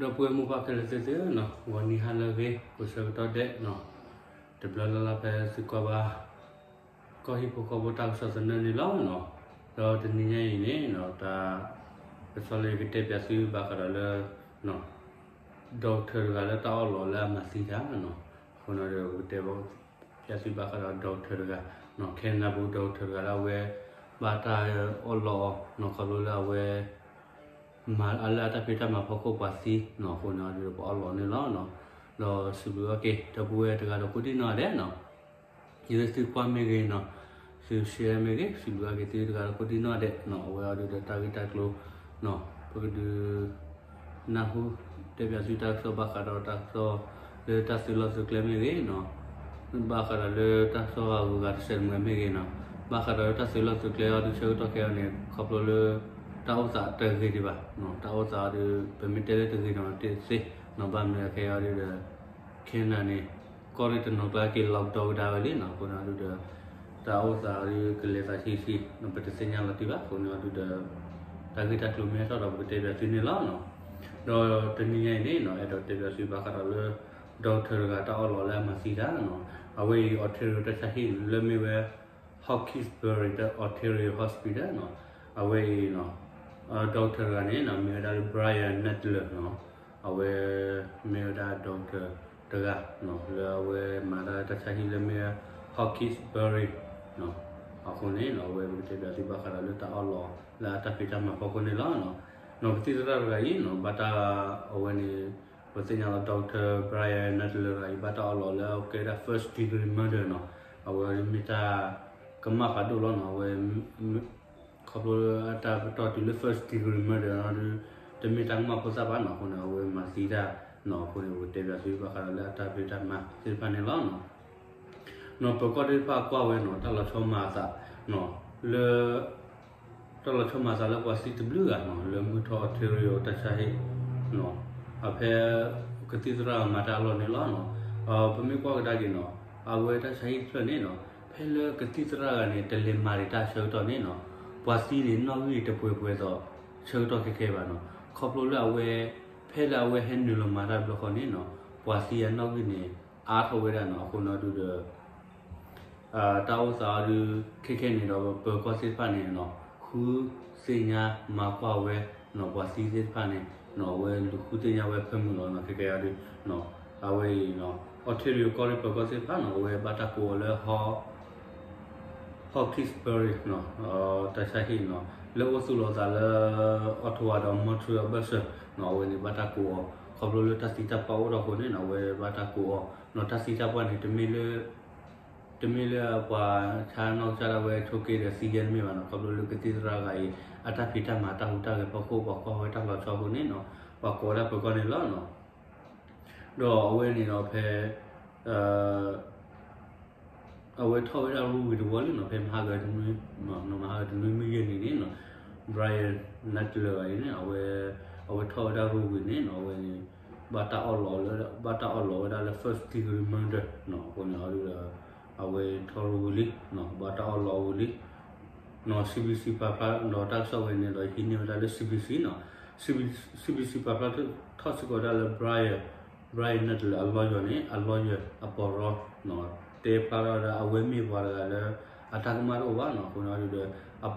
ဒီပုၢ်ဝဲၢ်မိၢ်ပၢ်ခဲလၢာ်သ့ၣ်ဧၢ, ဂီၤနံၤဟါလၢအဂ့ၤ ကိးဆၢကတီၢ်ဒဲး, တဘျီလၢ်လၢ်ဖဲသုကွၢ်ဘၣ် ကီၢ်ဟံၣ်ဖိဃီဖိတၢ်ကစီၣ်သနၢၣ်န့ၣ်လီၤ. ဒီးတနံၤညါအံၤန့ၣ် တၢ်ကစီၣ်လၢယကတဲပၠးသုဘၣ်ဃးဒီးလၢ doctor တဂၤလၢတၢ်အီၣ်လီးလၢအမၤသံတၢ်, အဃိန့ၣ်ဒီး ပကတဲပၠးသုဘၣ်ဃးဒီး doctor တဂၤ, Canada ပူၤ doctor တဂၤလၢအဝဲ ဘၣ်တၢ်အီၣ်လီးအီၤ ခီဖျိလၢအဝဲ မၤအါလၢအတၢ်ဖံးတၢ်မၤဖီခိၣ်ပှၤသံနီၤ, အဃိန့ၣ်ဒီးပအီၣ်လီးန့ၣ်လီၤ. ဒီးစံးဘျုးအီၣ်က့ၤ ဒီပုၢ်ဝဲၢ်တဂၤဒီးကိးဒံနီၢ်ဒဲးနီၤ, ယသုကွၢ်မ့ၢ်ဂ့ၤနီၤ, သု share မ့ၢ်ဂ့ၤ, စံးဘျုးအီၣ်က့ၤသုတဂၤဒီးကိးဒံနီၢ်ဒဲးနီၤ, အဝဲအီၤဒုးဒီးတၢ်ဂ့ၢ်တၢ်ကျိၤနီၤ, ပကဒုး နၢ်ဟူ တဲပၠးသုတၢ်ကစီၣ်ဘၣ်ဃးဒီးတၢ်ကစီၣ်လၢတၢ်သုးလီၢ်သုးကျဲမ့ၢ်ဂ့ၤနီၤ, ဘၣ်ဃးဒီးလၢတၢ်ကစီၣ်အဂုၤအဂၤတစဲးတမှဲၤမ့ၢ်ဂ့ၤနီၤ, ဘၣ်ဃးဒီးလၢတၢ်သုးလီၢ်သုးကျဲအီၤဒုးဆၢကတီၢ်ခဲအံၤန့ၣ် ခီဖျိလၢ တၢ်အိၣ်သးတဂ့ၤဒံးဘၣ်, တၢ်အိၣ်သးအီၤဒုး ပမ့ၢ်တဲလၢတဂ့ၤနီၤတသ့နီၤ, ဘၣ်မနုၤခဲအံၤအီၤဒုးဒီး Canada န့ၣ် ကီၢ်ရ့ၣ်တနီၤကျါက့ၤ lockdown ကဒါဝဲလံနီၤ, အဃိန့ၣ်အီၤဒုးဒီး တၢ်အိၣ်သးအီၤဒုးကလဲၤသးဆံးဆံးနီၤ, ပတသ့ၣ်ညါလီၤတံၢ်ဘၣ်, အဃိန့ၣ်အီၤဒုးဒီး တၢ်ဂ့ၢ်တၢ်ကျိၤမ့ၢ်ဟဲထီၣ်ဒီးပကတဲပၠးသုန့ၣ်လီၤ. ဒီးတနံၤညါအံၤန့ၣ်နီၤ အဲၣ်ဒိးတဲပၠးသုဘၣ်ဃးဒီးလၢ doctor တဂၤတၢ်အီၣ်လီးလၢအမၤသံတၢ်နီၤ, အဝဲအံၤ Ontario တၢ်ဆါဟံၣ်လၢမ့ၢ်ဝဲ Hawkesbury တၢ် Ontario Hospital နီၤ, အဝဲအံၤနီၤ doctor တဂၤန့ၣ်နီၤ မ့ၢ်ဝဲဒၣ်လၢ Brian Nadler နီၤ, အဝဲ မ့ၢ်ဝဲဒၣ် doctor တဂၤနီၤ လၢအဝဲမၤတၢ်တၢ်ဆါဟံၣ်လၢမ့ၢ်ဝဲ Hawkesbury နီၤ, အဃိန့ၣ်နီၤ အဝဲပကတဲပၠးသုဘၣ်ဃးဒီးလၢတၢ်အီၣ်လီးလၢအတၢ်ဖံးတၢ်မၤဖီခိၣ်န့ၣ်လီၤ. နီၤ ကသံၣ်သရၣ်တဂၤအံၤနီၤ ဘၣ်တၢ်အဝဲန့ၣ် ပသ့ၣ်ညါလီၤ doctor Brian Nadler တဂၤအံၤ ဘၣ်တၢ်အီၣ်လီးလၢအကဲဝဲဒၣ် first degree murder နီၤ, အဝဲမ့ၢ်တၢ်ကမၣ်ဖးဒိၣ်လီၤနီၤ, အဝဲ ခီဖျိလၢအတၢ်ပတီၢ်တုၤလၢ first degree murder နီၤဒုး တမ့ၢ်တၢ်ကမၣ်ဖိသၣ်ဘၣ်နီၤ, အဃိန့ၣ် အဝဲမၤသံတၢ်နီၤ, အဃိန့ၣ် ပကတဲပၠးသုဘၣ်ဃးဒီးလၢအတၢ်ဖံးတၢ်မၤသ့ၣ်တဖၣ်န့ၣ်လီၤ. နီၤ ပၢၤကီၢ်သ့ၣ်တဖၣ်ကွၢ်ဝဲနီၤ တၢ်လီၤဆီမၤအသးနီၤ လၢ တၢ်လီၤဆီမၤသးလၢပှၤသံတဘျုးဂၤနီၤ လၢမုၢ်ထီၣ် Ontario တၢ်ဆါဟံၣ်နီၤ, အဖဲကသံၣ်သရၣ်မၤတၢ်အလီၢ်န့ၣ်လီၤနီၤ, ပမ့ၢ်ကွၢ်ကဒါက့ၤနီၤ အဝဲတၢ်ဆါဟံၣ်တဖျၢၣ်န့ၣ်နီၤ ဖဲလၢကသံၣ်သရၣ်တဂၤန့ၣ် တလဲၤမၤဒံးတၢ်ဆၢကတီၢ်န့ၣ်နီၤ ပှၤသံန့ၣ် နီၣ်ဂံၢ်တပှဲၤပှဲၤသိး ဆၢကတီၢ်ခဲကဲဘၣ်နီၤ, ခီဖျိလၢအဝဲ ဖဲလၢအဝဲဟဲနုာ်လီၤမၤတၢ်တဘျီဃီန့ၣ်နီၤ ပှၤသံအနီၣ်ဂံၢ်န့ၣ် အါထီၣ်ဝဲဒၣ်နီၤ, အဃိန့ၣ်ဒုးဒီး တၢ်အိၣ်သးအီၤဒုး ခဲခဲန့ၣ်ဒီး ပၢၤကီၢ်သ့ၣ်တဖၣ်န့ၣ်နီၤ ဃုသ့ၣ်ညါမၤကွၢ်ဝဲနီၤ ပှၤသံသ့ၣ်တဖၣ်န့ၣ်နီၤ အဝဲလူၤဃုသ့ၣ်ညါဝဲဖၢမုၢ်လီၤနီၤ, ခဲကဲအီၤဒုး အဝဲအံၤနီၤ Ontario ကီၢ်ရ့ၣ်ပၢၤကီၢ်သ့ၣ်တဖၣ်နီၤ အဝဲဘၣ်တၢ်ကိးအီၤလၢ Hawkesbury နီၤ တၢ်ဆါဟံၣ်နီၤ လၢအိၣ်သူၣ်လီၤသးလၢ Ottawa ဒီး Montreal အဘၢၣ်စၢၤနီၤ, အဝဲန့ၣ်ဘၣ်တၢ်ကိးအီၤ ခီဖျိလၢတၢ်သံတၢ်ပှၢ်အိၣ်ထီၣ်အဃိန့ၣ်နီၤ အဝဲဘၣ်တၢ်ကိးအီၤနီၤ, တၢ်သံတၢ်ပှၢ်န့ၣ် တမ့ၢ်လၢ တမ့ၢ်လၢပှၤဆါနီၢ်ကစၢ်ဒၣ်ဝဲဆိးက့ဒီးသံယဲၢ်တမ့ၢ်ဘၣ်နီၤ, ခီဖျိလၢကသံၣ်သရၣ်တဂၤအံၤ အတၢ်ဖံးတၢ်မၤတၢ်ဟူးတၢ်ဂဲၤဖီခိၣ် ပှၤကွၢ်ဝဲတၢ်လီၤဆီအဃိန့ၣ်နီၤ ပှၤကိးဝဲဒၣ်ပၢၤကီၢ်န့ၣ်လီၤနီၤ. ဒီးအဝဲန့ၣ်ဒီးဖဲ အဝဲထီၣ်ဝဲဒၣ်ရူဝံၤတဝီလံနီၤ, ဖဲမဟါဂၤတနွံ မဟါဂၤတနွံမုၢ်ယဲၢ်နံၤန့ၣ်နီၤ Brian Nadler အံၤန့ၣ် အဝဲ အဝဲထီၣ်ဝဲဒၣ်ရူဝံၤန့ၣ်နီၤ အဝဲန့ၣ် ဘၣ်တၢ်အီၣ်လီးလၢ ဘၣ်တၢ်အီၣ်လီးဝဲဒၣ်လၢ first degree murder နီၤ, အဃိန့ၣ်အီၤဒုးဒီး အဝဲထီၣ်ရူဝံၤလံနီၤ, ဘၣ်တၢ်အီၣ်လီးဝံၤလံ နီၤ CBC ပာ်ဖျါဒီးတၢ်ကစီၣ်ဝဲန့ၣ်ဒီး ဟံးန့ၢ်ဝဲဒၣ်လၢ CBC နီၤ, CBC ပာ်ဖျါထီၣ်စ့ၢ်ကီးဒၣ်လၢ Brian Brian Nadler အ lawyer န့ၣ် အ lawyer အပီၢ်ရီနီၤ တဲဖျါထီၣ်ဝဲဒၣ် အဝဲမ့ၢ်ပှၤတဂၤလၢ အတၢ်ကမၣ်တအိၣ်ဘၣ်နီၤ, အဃိန့ၣ်အီၤ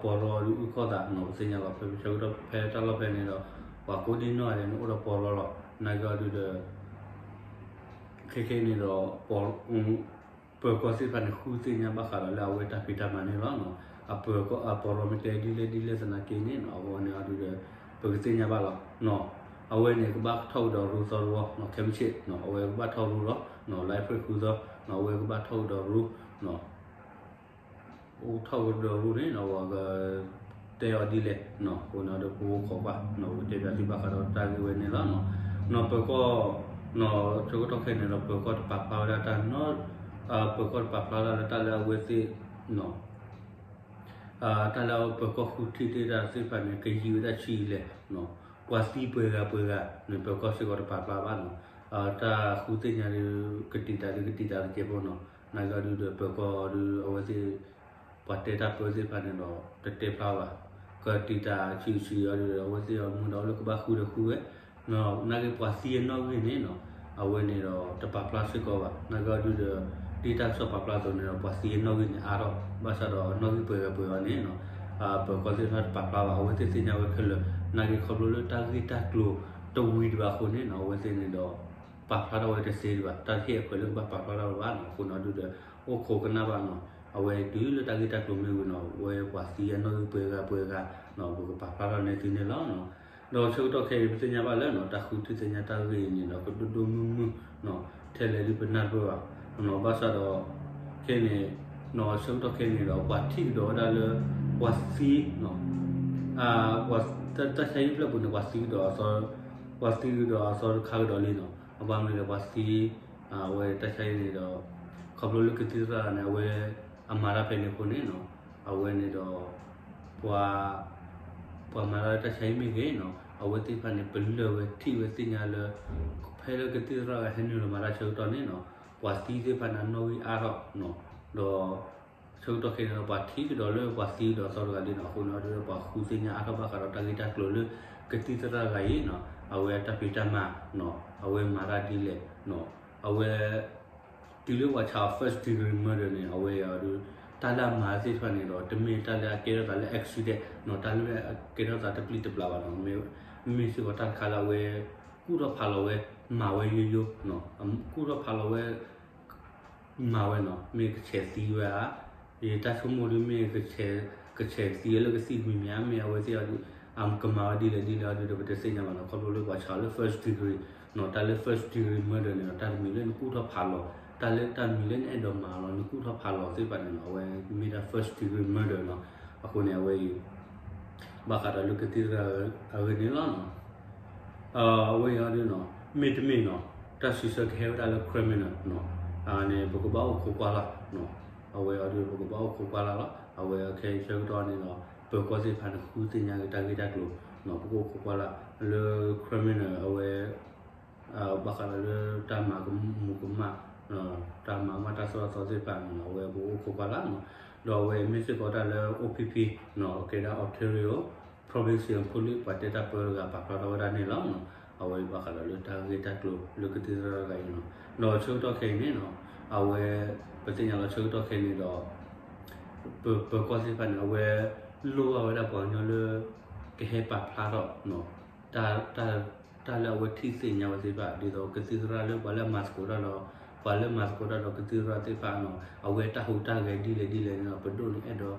ဒုးဒီး အပီၢ်ရီဒုးအုၣ်ခီၣ်သးနီၤ, ပသ့ၣ်ညါလီၤ ဖဲပဆၢကတီၢ်ဖဲတၢ်လီၢ်ဖဲန့ၣ်ဒီး ပှၤကိးဒံနီၢ်ဂၤဒဲးန့ၣ် အိၣ်ဒီးပီၢ်ရီလီၤ, နာ်က့အီၤဒုးဒီး ခဲခဲန့ၣ်ဒီး ပၢၤကီၢ်သ့ၣ်တဖၣ်န့ၣ် ဃုသ့ၣ်ညါဘၣ်ဃးဒီးလၢအဝဲတၢ်ဖံးတၢ်မၤန့ၣ်လီၤနီၤ, အပၢၤကီၢ်အပီၢ်ရီမ့ၢ်တဲဒ်လဲၣ်ဒ်လဲၣ်သနာ်က့န့ၣ်နီၤ, အဝဲန့ၣ်အီၤဒုးဒီး ပကသ့ၣ်ညါဘၣ်လီၤနီၤ, အဝဲန့ၣ်ကဘၣ်ထီၣ်ကဒီးရူသီတဝီနီၤ, ခဲမုၢ်ဆ့ၣ်နီၤ အဝဲကဘၣ်ထီၣ်ရူလီၤနီၤ, လါအ့ဖြ့ၣ်ဃုသီနီၤ အဝဲကဘၣ်ထီၣ်ကဒီးရူနီၤ အိၣ်ထီၣ်ကဒီးရူန့ၣ်နီၤ ပှၤကတဲအီၤဒ်လဲၣ်နီၤ, အဃိန့ၣ်ဒီးပအိၣ်ခိးကွၢ်နီၤ, ပကတဲပၠးသုဘၣ်ဃးဒီးတၢ်ဂ့ၢ်ဝဲန့ၣ်လီၤနီၤ, နီၤပၢၤကီၢ်နီၤ ဆၢကတီၢ်ခဲအံၤန့ၣ်ဒီး ပၢၤကီၢ်တပာ်ဖျါဝဲဒၣ်တၢ်နီၤ, ပၢၤကီၢ်တပာ်ဖျါဝဲဒၣ်လၢတၢ်လၢအဝဲသ့ၣ်နီၤ တၢ်လၢပၢၤကီၢ်ဃုထံၣ်တ့ၢ်တၢ်သ့ၣ်တဖၣ်န့ၣ် ကယံာ်ဝဲဒၣ်ဆံးလဲၣ်နီၤ, ပှၤသံပှဲၤဂၤပှဲၤဂၤန့ၣ် ပၢၤကီၢ်စ့ၢ်ကီးတပာ်ဖျါဘၣ်နီၤ, တၢ်ဃုသ့ၣ်ညါဒီး ကတံာ်တာ်ဒီးကတံာ်တာ်တစဲးဖိနီၤ, နာ်က့အီၤဒုးဒီး ပၢၤကီၢ်ဒီးအဝဲသ့ၣ် ပှၤတဲတၢ်ပၢသ့ၣ်တဖၣ်န့ၣ်ဒီး တတဲဖျါဘၣ်, ကတံာ်တာ်ဆံးဆံးအီၤဒီး အဝဲသ့ၣ်အီၤမူဒီး အလၢကဘၣ်ဃုဒီးဃုဝဲ နာ်က့ပှၤသံအနီၣ်ဂံၢ်န့ၣ်နီၤ, အဝဲန့ၣ်ဒီးတပာ်ဖျါစ့ၢ်ကီးဘၣ်. နာ်က့အီၤဒုဒီး ဒ်တၢ်ကစီၣ်ပာ်ဖျါအသိးန့ၣ်ဒီး ပှၤသံအနီၣ်ဂံၢ်န့ၣ်အါထီၣ်, ဘၣ်ဆၣ်ဒီးအနီၣ်ဂံၢ်ပှဲၤဂၤပှဲၤဂၤန့ၣ်နီၤ, ပၢၤကီၢ်သ့ၣ်တဖၣ်တပာ်ဖျါဘၣ်. အဝဲသ့ၣ်သ့ၣ်ညါဝဲခဲလၢာ်, နာ်က့ခီဖျိလၢတၢ်ဂ့ၢ်တၢ်ကျိၤတဝံၤဒံးဘၣ်အဃိန့ၣ်နီၤ, အဝဲသ့ၣ်န့ၣ်ဒီး ပာ်ဖျါထီၣ်ဝဲတသ့ဒံးဘၣ်, တၢ်ဟ့ၣ်အခွဲးလၢကဘၣ်ပာ်ဖျါထီၣ်လၢၤဘၣ်နီၤ. အဃိန့ၣ်ဒုဒီး အိၣ်ခိးကနၣ်ဘၣ်နီၤ, အဝဲတုၤလၢတၢ်ဂ့ၢ်တၢ်ကျိၤမ့ၢ်ဝံၤနီၤ, ဝဲပှၤသံအနီၣ်ဂံၢ်ပှဲၤဂၤပှဲၤဂၤနီၤ, ပကပာ်ဖျါထီၣ်န့ၢ်သုန့ၣ်လီၤ. ဒီးဆၢကတီၢ်ခဲအံၤ ပသ့ၣ်ညါဘၣ်လၢနီၤ, တၢ်ဃုထံၣ်သ့ၣ်ညါတၢ်ဂ့ၢ်အံၤန့ၣ်ဒီး ကဒိၣ်ဒိၣ်မုၢ်မုၢ်နီၤ, ထဲလဲၣ်ဒုပနၢ်တပၢၢ်ဘၣ်နီၤ. ဘၣ်ဆၣ်ဒီး ခဲအံၤန့ၣ်နီၤ, ဆၢကတီၢ်ခဲအံၤန့ၣ်ဒီး ပှၤထံၣ်ကဒီးဝဲဒၣ်လၢ ပှၤသံနီၤ, တၢ်ဆါဟံၣ်ဖျၢၣ်ပူၤန့ၣ် ပှၤသံကဒီးအသီ, ပှၤသံကဒီးအသီတခါကဒီးလံနီၤ. အဘၣ်မနုၤလဲၣ် ပှၤသံ အဝဲတၢ်ဆါဟံၣ်န့ၣ်ဒီး ခီဖျိလၢကသံၣ်သရၣ်န့ၣ် အဝဲအမၤတၢ်ဖဲန့ၣ်အဃိန့ၣ်နီၤ, အဝဲန့ၣ်ဒီး ပှၤ ပှၤမၤတၢ်လၢတၢ်ဆါဟံၣ်မ့ၢ်ဂ့ၤနီၤ, အဝဲသ့ၣ်တဖၣ်န့ၣ် ပလၢၢ်ဝဲထံၣ်ဝဲသ့ၣ်ညါလၢ ဖဲလၢကသံၣ်သရၣ်ဂၤဟဲနုာ်လီၤမၤတၢ်ဆၢကတီၢ်န့ၣ်နီၤ, ပှၤသံသ့ၣ်တဖၣ်န့ၣ် အနီၣ်ဂံၢ်အါထီၣ်နီၤ, ဒီး ဆၢကတီၢ်ခဲအံၤန့ၣ်ဒီး ပှၤထံၣ်ကဒီးလၢပှၤသံကဒီးအသီတဂၤလံနီၤ. အဃိန့ၣ်ဒီး ပှၤဃုသ့ၣ်ညါအါထီၣ်ဘၣ်ဃးဒီးတၢ်ဂ့ၢ်တၢ်ကျိၤလၢ ကသံၣ်သရၣ်ဂၤအံၤနီၤ, အဝဲအတၢ်ဖံးတၢ်မၤနီၤ, အဝဲမၤတၢ်ဒ်လဲၣ်နီၤ, အဝဲ တုၤလၢပှၤဆါအီၤ first degree murder န့ၣ် အဝဲအံၤဒီး တၢ်လၢအမၤသ့ၣ်တဖၣ်န့ၣ်ဒီး တမ့ၢ်တၢ်လၢအကဲထီၣ်သးလၢ accident နီၤ, တၢ်လၢအကဲထီၣ်သးတပျံၤတပျါဘၣ်နီၤ, မ့ၢ်စ့ၢ်ကီးတၢ်တခါလၢအဝဲ ကူၣ်ထီၣ်ဖးလီၤဝဲ မၤဝဲယိယိနီၤ, ကူၣ်ထီၣ်ဖးလီၤဝဲ မၤဝဲနီၤ, မ့ၢ်ကဆဲးသံဝဲဧါ, ယတၢ်ဆိကမိၣ်ဒ်မ့ၢ် ကဆဲးသံဝဲလၢကသံၣ်မံၤမံၤဧါ, မ့ၢ်အဝဲသ့ၣ်အီၤဒုး ကမၤဝဲဒ်လဲၣ်ဒ်လဲၣ်အီၤဒုးဒီး ပတသ့ၣ်ညါဘၣ်နီၤ. ခီဖျိလၢပှၤဆါလၢ first degree နီၤ, တၢ်လၢ first degree murder န့ၣ်ဒီး တၢ်တမံၤလၢနကူၣ်ထီၣ်ဖးလီၤ, တၢ်လၢတၢ်တမံၤလၢနအဲၣ်ဒိးမၤလီၤ နကူၣ်ထီၣ်ဖးလီၤသ့ၣ်တဖၣ်န့ၣ်နီၤ, အဝဲမ့ၢ်ဒၣ် first degree murder နီၤ. အဃိန့ၣ် အဝဲအံၤ ဘၣ်ဃးဒီးလၢကသံၣ်သရၣ်အဂ့ၢ်န့ၣ်လီၤနီၤ. အဝဲအံၤအီၤဒုးနီၤ, မ့တမ့ၢ်နီၤ, တၢ်စံးဆၢကဟဲဝဲဒၣ်လၢ criminal နီၤ, န့ၣ် ပကဘၣ်အိၣ်ခိးကွၢ်လၢ်နီၤ. အဝဲအံၤအီၤဒုး ပကဘၣ်အိၣ်ခိးကွၢ်လၢ်လီၤ. အဝဲခဲအံၤဆၢကတီၢ်န့ၣ်ဒီး ပၢၤကီၢ်သ့ၣ်တဖၣ်န့ၣ် ဃုသ့ၣ်ညါက့ၤတၢ်ဂ့ၢ်တၢ်ကျိၤနီၤ, ပကအိၣ်ခိးကွၢ်လၢ်လၢ criminal အဝဲ ဘၣ်ဃးဒီးလၢတၢ်မၤကမူၤကမၣ်, တၢ်မၤကမၣ်တၢ်သိၣ်တၢ်သီသ့ၣ်တဖၣ်န့ၣ်နီၤ, အဝဲပကအိၣ်ခိးကွၢ်လၢ်နီၤ. ဒီးအဝဲမ့ၢ်စ့ၢ်ကီးတၢ်လၢ အိၣ်ဖံဖံနီၤ, ကဲဒၣ် Ontario Provincial Police ပှၤတဲတၢ်ပၢတဂၤ ပာ်ဖျါထီၣ်ဝဲဒၣ်န့ၣ်လီၤ. အဝဲဘၣ်ဃးဒီးလၢတၢ်ဂ့ၢ်တၢ်ကျိၤလၢကသံၣ်သရၣ်တဂၤအံၤနီၤ. ဒီးဆၢကတီၢ်ခဲအံၤန့ၣ်နီၤ, အဝဲ ပသ့ၣ်ညါလီၤဆၢကတီၢ်ခဲအံၤန့ၣ်ဒီး ပ ပၢၤကီၢ်သ့ၣ်တဖၣ်န့ၣ် အဝဲ လိၣ်ဘၣ်ဝဲဒၣ်ပှၤကညီလၢ ကဟဲပာ်ဖျါထီၣ် တၢ် တၢ်လၢအဝဲထံၣ်သ့ၣ်ညါဝဲသ့ၣ်တဖၣ် ဒ်သိးကသံၣ်သရၣ်လၢပှၤလၢအမၤသကိးတၢ်ဒီး ပှၤလၢမၤသကိးတၢ်ဒီးကသံၣ်သရၣ်သ့ၣ်တဖၣ်နီၤ အဝဲတၢ်ဟူးတၢ်ဂဲၤဒ်လဲၣ်ဒ်လဲၣ်န့ၣ်ဒီး ပဒိၣ်န့ၣ်အဲၣ်ဒိး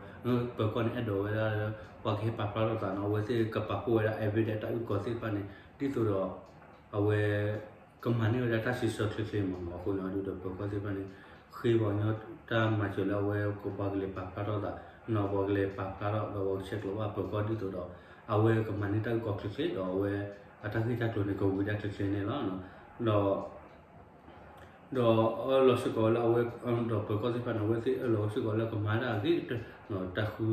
ပၢၤကီၢ်န့ၣ်အဲၣ်ဒိးဝဲဒၣ်လၢ ပှၤကဟဲပာ်ဖျါထီၣ်သးနီၤ အဝဲသ့ၣ်ကပာ်ဖှိၣ်ဝဲဒၣ် evidence တၢ်အုၣ်ကီၤသ့ၣ်တဖၣ်န့ၣ် ဒ်သိးဒီး အဝဲ ကမၤန့ၢ်ဝဲဒၣ်တၢ်စံးဆၢချ့ချ့မးနီၤ အဃိန့ၣ်အဒုးဒီးပၢၤကီၢ်သ့ၣ်တဖၣ်န့ၣ် ဃ့ပှၤကညီတၢ်မၤစၢၤလၢအဝဲပှၤကလဲၤပာ်ဖျါထီၣ်သး နီၤပှၤကလဲၤပာ်ဖျါထီၣ်ဒီးပှၤကဆဲးကျိးဘၣ်ပၢၤကီၢ်ဒ်သိးဒီး အဝဲကမၤန့ၢ်တၢ်အုၣ်ကီၤချ့ချ့ဒီးအဝဲ အတၢ်ဂ့ၢ်တၢ်ကျိၤန့ၣ်ကဝံၤဒၣ်ချ့ချ့န့ၣ်လီၤ. ဒီး ဒီးအၢၣ်လီၤစ့ၢ်ကီးဝဲလၢအဝဲ ဒီးပၢၤကီၢ်သ့ၣ်တဖၣ်န့ၣ် အဝဲသ့ၣ်အၢၣ်လီၤစ့ၢ်ကီးလၢကမၤဒၣ်အဂ့ၤကတၢၢ် တၢ်ဃု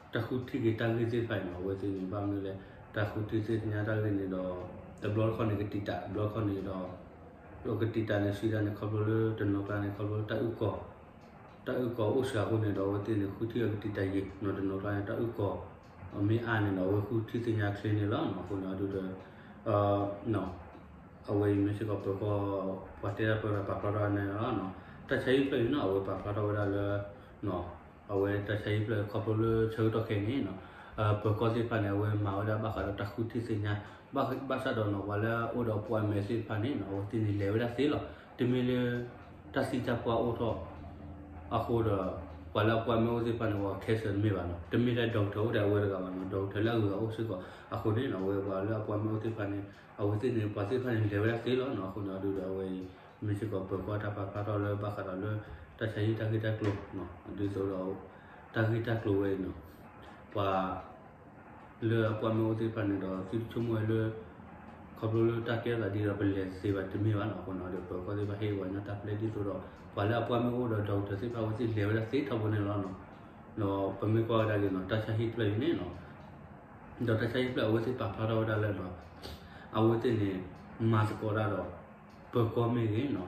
တၢ်ဃုထံၣ်က့ၤတၢ်ဂ့ၢ်သ့ၣ်တဖၣ်အံၤနီၤ အဝဲသ့ၣ်န့ၣ် ဘၣ်မနုၤလဲၣ် တၢ်ဃုထံၣ်သ့ၣ်ညါတၢ်ဂ့ၢ်န့ၣ်ဒီး တဘျီတခီၣ်န့ၣ်ကတံာ်တာ် တဘျီတခီၣ်န့ၣ်ဒီး ကတံာ်တာ်န့ၣ် စံးဒၣ်န့ၣ် ခီဖျိလၢတနီၤကျါန့ၣ် ခီဖျိလၢတၢ်အုၣ်ကီၤ တၢ်အုၣ်ကီၤအိၣ်စှၤအဃိန့ၣ်ဒီး အဝဲသ့ၣ်န့ၣ် ဃုထံၣ်အကတံာ်တာ်ယံာ်နီၤ တနီၤကျါန့ၣ် တၢ်အုၣ်ကီၤ မ့ၢ်အါန့ၣ်ဒီး အဝဲဃုထံၣ်သ့ၣ်ညါချ့န့ၣ်လီၤ. အဃိန့ၣ်အဒုးဒီး အဝဲအံၤမ့ၢ်စ့ၢ်ကီးပၢၤကီၢ် ပှၤတဲတၢ်ပၢတၢ်ပာ်ဖျါထီၣ်န့ၣ်လီၤ. တၢ်ဆါဟံၣ်ဖျၢၣ်အံၤနီၤ အဝဲပာ်ဖျါထီၣ်ဝဲဒၣ်လၢ အဝဲတၢ်ဆါဟံၣ်ဖျၢၣ်ခီဖျိလၢဆၢကတီၢ်ခဲအံၤန့ၣ်နီၤ ပၢၤကီၢ်သ့ၣ်တဖၣ်န့ၣ် အဝဲမၤဝဲဒၣ်ဘၣ်ဃးဒီးတၢ်ဃုထံၣ်သ့ၣ်ညါ ဘၣ်ဆၣ်ဒီးနီၤ ပှၤလၢအအိၣ်ဒီး appointment သ့ၣ်တဖၣ်န့ၣ်နီၤ အဝဲသ့ၣ်န့ၣ်လဲၤဝဲဒၣ်သ့လီၤ. တမ့ၢ်လၢ တၢ်သံတၢ်ပှၢ်အိၣ်ထီၣ် အဃိဒီး ပှၤလၢအ appointment အိၣ်သ့ၣ်တဖၣ်န့ၣ် ပှၤ cancel တမ့ၢ်ဘၣ်နီၤ တမ့ၢ်ထဲ doctor အိၣ်ဒီးအဝဲတဂၤဘၣ်နီၤ doctor လၢအဂုၤအဂၤအိၣ်စ့ၢ်ကီး အဃိန့ၣ်နီၤ အဝဲပှၤလၢအ appointment အိၣ်သ့ၣ်တဖၣ်န့ၣ် အဝဲသ့ၣ်န့ၣ် ပှၤသ့ၣ်တဖၣ်န့ၣ် လဲၤဝဲဒၣ်သ့လီၤနီၤ အဃိန့ၣ်အဒုးဒီးအဝဲအံၤ မ့ၢ်စ့ၢ်ကီးပၢၤကီၢ်တၢ်ပာ်ဖျါထီၣ်လၢဘၣ်ဃးဒီးလၢ တၢ်ဆါဟံၣ်တၢ်ဂ့ၢ်တၢ်ကျိၤ ဒ်သိးဒီး တၢ်ဂ့ၢ်တၢ်ကျိၤဝဲအံၤနီၤ ပှၤ လၢအ appointment အိၣ်သ့ၣ်တဖၣ်န့ၣ်ဒီး သုတဆိကမိၣ်ဝဲလၢ ခီဖျိလၢတၢ်ကဲထီၣ်သးဒ်ဒီးပလဲၤတသ့ဘၣ်တမ့ၢ်ဘၣ်နီၤ အဃိန့ၣ်ဒီး ပၢၤကီၢ်သ့ၣ်တဖၣ်ဟ့ၣ်ပှၤကညီတၢ်ပျဲဒ်သိးဒီး ပှၤလၢအ appointment အိၣ်ဒီး doctor သ့ၣ်တဖၣ်အဝဲသ့ၣ်လဲၤဝဲဒၣ်သ့ထီဘိန့ၣ်လီၤနီၤ ဒီးပမ့ၢ်ကွၢ်ဝဲဒၣ်က့ၤနီၤ တၢ်ဆါဟံၣ်ဖျၢၣ်အံၤန့ၣ်နီၤ ဒီးတၢ်ဆါဟံၣ်ဖျၢၣ်အဝဲသ့ၣ်ပာ်ဖျါထီၣ်ဝဲဒၣ်လၢနီၤ အဝဲသ့ၣ်န့ၣ် မၤသကိးတၢ်ဒီး ပၢၤကီၢ်မ့ၢ်ဂ့ၤနီၤ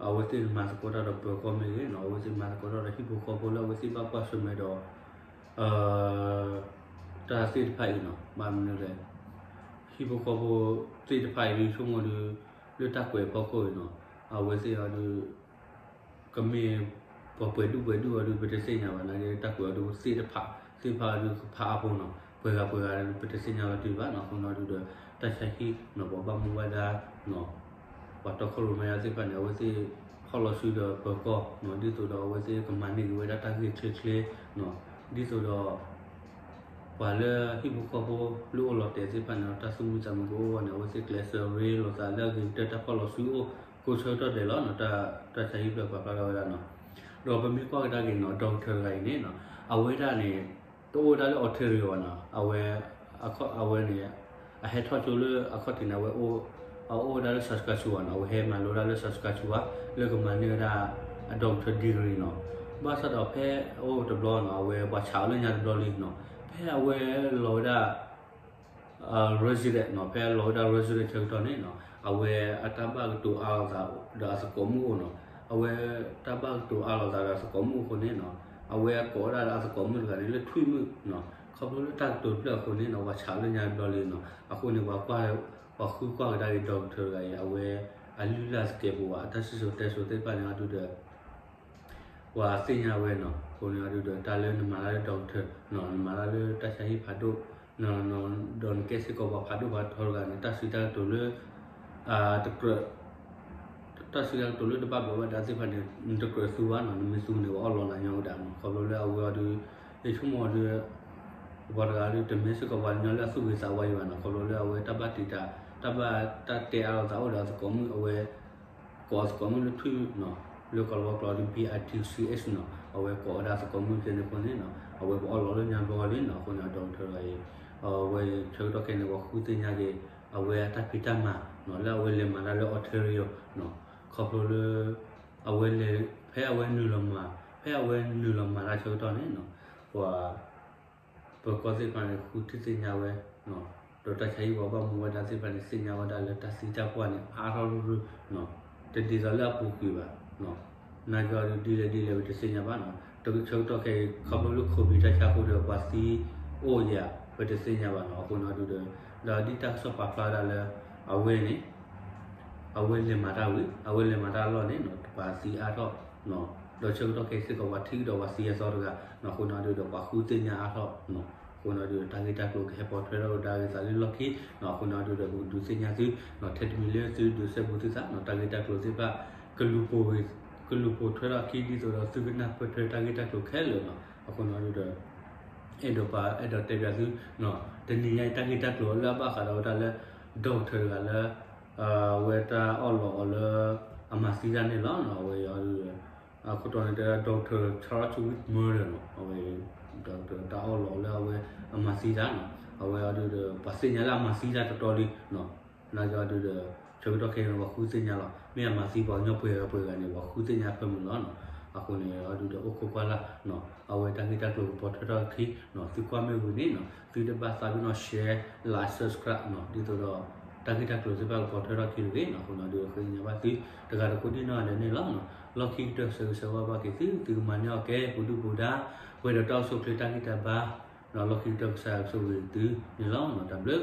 အဝဲသ့ၣ်မၤသကိးတၢ်ဒီးပၢၤကီၢ်မ့ၢ်ဂ့ၤနီၤ အဝဲသ့ၣ်မၤသကိးတၢ်ဒီးဟံၣ်ဖိဃီဖိလၢအဝဲသ့ၣ်ဘၣ်ကွၢ်ဆၢၣ်မဲာ်ဒီး တၢ်သ့ၣ်တဖၣ်အံၤနီၤ ဘၣ်မနုၤလဲၣ် ဟံၣ်ဖိဃီဖိသ့ၣ်တဖၣ်အံၤဒုး ဆိကမိၣ်ဒုး လၢတၢ်ကွဲးဖီခိၣ်အံၤနီၤ, အဝဲသ့ၣ်အီၤဒုး ကမ့ၢ်ပှၤပှဲၤဒူၣ်ပှဲၤဒူၣ်အီၤဒုး ပတသ့ၣ်ညါဘၣ်နာ်က့ တၢ်ကွဲးအီၤဒုးသ့ၣ်တဖၣ် သ့ၣ်တဖၣ်အီၤဒုးကဖးအါဖိနီၤ, ပှဲၤဂၤပှဲၤဂၤဒုး ပတသ့ၣ်ညါလီၤတံၢ်ဘၣ်နီၤ, အဃိနီၤဒုးဒီး တၢ်ဆါဟံၣ်နီၤ ပှၤဘၣ်မူဘၣ်ဒါနီၤ ပှၤတီခိၣ်ရိၣ်မဲယါသ့ၣ်တဖၣ်န့ၣ် အဝဲသ့ၣ်ဖီၣ်လီၤစုဒီးပၢၤကီၢ်နီၤ, ဒ်သိးဒီးအဝဲသ့ၣ်ကမၤန့ၢ်က့ၤဝဲဒၣ်တၢ်ဂ့ၢ်ချ့ချ့နီၤ, ဒ်သိးဒီး ပှၤလၢဟံၣ်ဖိဃီဖိလၢအိၣ်လီၤတဲာ်သ့ၣ်တဖၣ်န့ၣ် တၢ်သူၣ်မံသးမုာ်ကအိၣ်ဝဲန့ၣ် အဝဲသ့ၣ်ကျဲးစၢးရ့လိာ်သးလၢအဂ့ၤကတၢၢ်တၢ်ဖီၣ်လီၤစုအိၣ် ကိးဆၢကတီၢ်ဒဲးလီၤနီၤ, တၢ်ဆါဟံၣ်ဖျၢၣ်ပာ်ဖျါထီၣ်ဝဲဒၣ်နီၤ, ဒီးပမ့ၢ်ကွၢ်ကဒါက့ၤနီၤ doctor တဂၤအံၤန့ၣ်နီၤ အဝဲဒၣ်န့ၣ် တအိၣ်ဝဲဒၣ်လၢ Ontario ဘၣ်နီၤ, အဝဲ အဝဲန့ၣ် အဟဲထီၣ်ကၠိလၢအခီၣ်ထံးန့ၣ် အဝဲ အအိၣ်ဝဲဒၣ်လၢ Saskatchewan နီၤ, အဝဲဟဲမၤလိဒၣ်လၢ Saskatchewan လၢကမၤန့ၢ်ဝဲဒၣ် အ doctor degree နီၤ, ဘၣ်ဆၣ်ဒီးဖဲအအိၣ်တဘျီနီၤ အဝဲပှၤဆးအီၤလၢညါတဘျီလံနီၤ, ဖဲအဝဲလီၤဝဲဒၣ် resident နီၤ, ဖဲအလီၤဝဲဒၣ် resident ဆၢကတီၢ်န့ၣ်နီၤ အဝဲအတၢ်ဘၣ်ကတိၤအါလိာ်သးဒီးအသကိးမုၣ်အိၣ်နီၤ, အဝဲတၢ်ဘၣ်ကတိၤအါလိာ်သးဒီးအသကိးမုၣ်အဃိန့ၣ်နီၤ အဝဲကိးဝဲဒၣ်ဒီးအသကိးမုၣ်တဂၤန့ၣ်လၢထွံၣ်မုၣ်နီၤ, ခီဖျိလၢတၢ်ကတိၤတဖျၢၣ်အဃိန့ၣ်နီၤ ပှၤဆးအီၤလၢညါတဘျီလံနီၤ, အဃိန့ၣ် ပှၤဃုကွၢ်ကဒါက့ၤ doctor တဂၤအံၤ အဝဲအလုၢ်အလၢ်သကဲးပဝး အတၢ်စံၣ်စိၤတဲစိၤသ့ၣ်တဖၣ်န့ၣ်အဒုးဒီး ပှၤသ့ၣ်ညါဝဲနီၤ, အဃိန့ၣ်အဒုးဒီး တၢ်လၢနမၤတၢ်လၢ doctor နီၤ, နမၤတၢ်လၢတၢ်ဆါဟံၣ်ဖးဒိၣ်နီၤ, ဒီးနကဲစ့ၢ်ကီးပှၤဖးဒိၣ်ဖးထီတဂၤန့ၣ် တၢ်စံးတၢ်ကတိၤလၢ တကြၢး တၢ်စံးတၢ်ကတိၤလၢတဘၣ်ဘျီးဘၣ်ဒါသ့ၣ်တဖၣ်န့ၣ် နတကြၢးသူဘၣ်နီၤ, နမ့ၢ်သူန့ၣ် ပှၤအီၣ်လီၤနၤညီကဒၣ်နီၤ, ခီဖျိလၢအဝဲအီၤဒုး ယဆိကမိၣ်အီၤဒုး ပှၤတဂၤဒုး တမ့ၢ်စ့ၢ်ကီးပှၤကညီလၢအသူၣ်ဂ့ၤသးဝါအံၤဘၣ်နီၤ, ခီဖျိလၢအဝဲတၢ်ဘၣ်တံာ်တာ် တၢ်ဘၣ်တၢ်တဲအါလိာ်သးအိၣ်ဒီးအသကိးမုၣ် အဝဲ ကိးအသကိးမုၣ်လၢထွံၣ်နီၤ, လၢကီၢ်လီၤဝါကျိာ်ဒုး B I T C H နီၤ, အဝဲကိးဝဲဒၣ်အသကိးမုၣ်ကဲန့ၣ်အဃိန့ၣ်နီၤ, အဝဲပှၤအီၣ်လီၤလၢညါဘျီလံနီၤ, အဃိန့ၣ် doctor တဂၤအံၤ အဝဲဆၢကတီၢ်ခဲအံၤန့ၣ် ပှၤဃုသ့ၣ်ညါက့ၤ အဝဲအတၢ်ဖံးတၢ်မၤနီၤ, လၢအဝဲလဲၤမၤတၢ်လၢ Ontario နီၤ, ခီဖျိလၢ အဝဲလဲၤ ဖဲအဝဲနုာ်လီၤမၤ ဖဲအဝဲနုာ်လီၤမၤတၢ်ဆၢကတီၢ်န့ၣ်နီၤ, ပှၤ ပၢၤကီၢ်သ့ၣ်တဖၣ်န့ၣ် ဃုထံၣ်သ့ၣ်ညါဝဲ, ဒီးတၢ်ဆါဟံၣ်ပှၤဘၣ်မူဘၣ်ဒါသ့ၣ်တဖၣ်န့ၣ် သ့ၣ်ညါဝဲဒၣ်လၢတၢ်သံတၢ်ပှၢ်န့ၣ် အါထီၣ်ရူၢ်ရူၢ်, တဒ်သိးလၢအပူၤကွံာ်ဘၣ်, နာ်က့အီၤဒ်လဲၣ်ဒ်လဲၣ် ပတသ့ၣ်ညါဘၣ်နီၤ, တဆၢကတီၢ်ခဲအံၤ ခီဖျိလၢ COVID တၢ်ဆါအဃိဒီး ပှၤသံအိၣ်ယၤ ပတသ့ၣ်ညါဘၣ်နီၤ, အဃိန့ၣ်ဒုးဒီး ဒီးဒ်တၢ်ကစီၣ်ပာ်ဖျါဝဲဒၣ်လၢ အဝဲန့ၣ် အဝဲလဲၤမၤတၢ်ဝံၤ အဝဲလဲၤမၤတၢ်အလီၢ်န့ၣ်နီၤ ပှၤသံအါထီၣ်, ဒီးဆၢကတီၢ်ခဲအံၤစ့ၢ်ကီး ပှၤထံၣ်ကဒီးပှၤသံအသီတဂၤနီၤ, အဃိန့ၣ်ဒုးဒီး ပှၤဃုသ့ၣ်ညါအါထီၣ်နီၤ, အဃိန့ၣ်ဒုးဒီး တၢ်ဂ့ၢ်တၢ်ကျိၤကဟဲပိာ်ထွဲထီၣ်ကဒါက့ၤသးလၢလီၢ်ခံနီၤ, အဃိန့ၣ်ဒုးဒီး ပကဒုးသ့ၣ်ညါသုနီၤ, ထဲတမံၤလၢသုဒုးစဲဘူးသုသးနီၤ, တၢ်ဂ့ၢ်တၢ်ကျိၤသ့ၣ်တဖၣ် ကလူၤပိာ်ထွဲထီၣ်အခံ ဒ်သိးဒီးသုကနၢ်ပၢၢ်ထွဲတၢ်ဂ့ၢ်တၢ်ကျိၤခဲလၢာ်နီၤ, အဃိန့ၣ်ဒုးဒီး အဲၣ်ဒိးပာ် အဲၣ်ဒိးတဲပၠးသုနီၤ, တနံၤညါအံၤ တၢ်ဂ့ၢ်တၢ်ကျိၤလၢအဘၣ်ဃးဒီးဝဲဒၣ်လၢ doctor တဂၤလၢ အဝဲတၢ်အီၣ်လီၤအီၤလၢ အမၤသံတၢ်န့ၣ်လီၤနီၤ, အဝဲအံၤ အခိၣ်တီန့ၣ်တဲ doctor Charles Whitmer နီၤ, အဝဲ doctor တၢ်အီၣ်လီၤအီၤလၢအဝဲအမၤသံတၢ်နီၤ, အဝဲအံၤဒုးဒီး ပှၤသ့ၣ်ညါလၢအမၤသံတၢ်တတီလံနီၤ, နာ်က့အံၤဒုးဒီး ဆၢကတီၢ်ခဲအံၤန့ၣ် ပှၤဃုသ့ၣ်ညါလီၤ, မ့ၢ်အမၤသံပှၤကညီပှဲၤဂၤပှဲၤဂၤန့ၣ် ပှၤဃုသ့ၣ်ညါဖၢမုၢ်လီၤနီၤ, အဃိန့ၣ်အံၤဒုးဒီး အိၣ်ခိးကွၢ်လၢ်နီၤ, အဝဲတၢ်ဂ့ၢ်တၢ်ကျိၤကပိာ်ထွဲထီၣ်အခံနီၤ, သုကွၢ်မ့ၢ်ဝံၤန့ၣ်နီၤ, သုတဘၣ်သးပ့ၤနီၣ် share, like, subscribe နီၤ, ဒ်သိးဒီး တၢ်ဂ့ၢ်တၢ်ကျိၤသ့ၣ်တဖၣ်ကပိာ်ထွဲထီၣ်အခံတဂ့ၤနီၤ, အဃိန့ၣ်အံၤဒုးဒီး ဃ့ကညးဘၣ်သု တဂၤတကိးဒံၣ်နီၢ်ဂၤဒဲးန့ၣ်လီၤနီၤ, လီၢ်ခံကတၢၢ်ဆၢဂ့ၤဆၢဝါဘၣ်က့ၤသု, သုကမၤန့ၢ်အီၣ်ကဲ ပူၤဒုၣ်ပူၤဒါ, ပှဲၤဒီးတၢ်အိၣ်ဆူၣ်အိၣ်ချ့တၢ်ဂံၢ်တၢ်ဘါ, လီၢ်ခံကတၢၢ်ကစၢ်ယွၤကဆိၣ်ဂ့ၤသုန့ၣ်လီၤနီၤ, တၢ်ဘျုး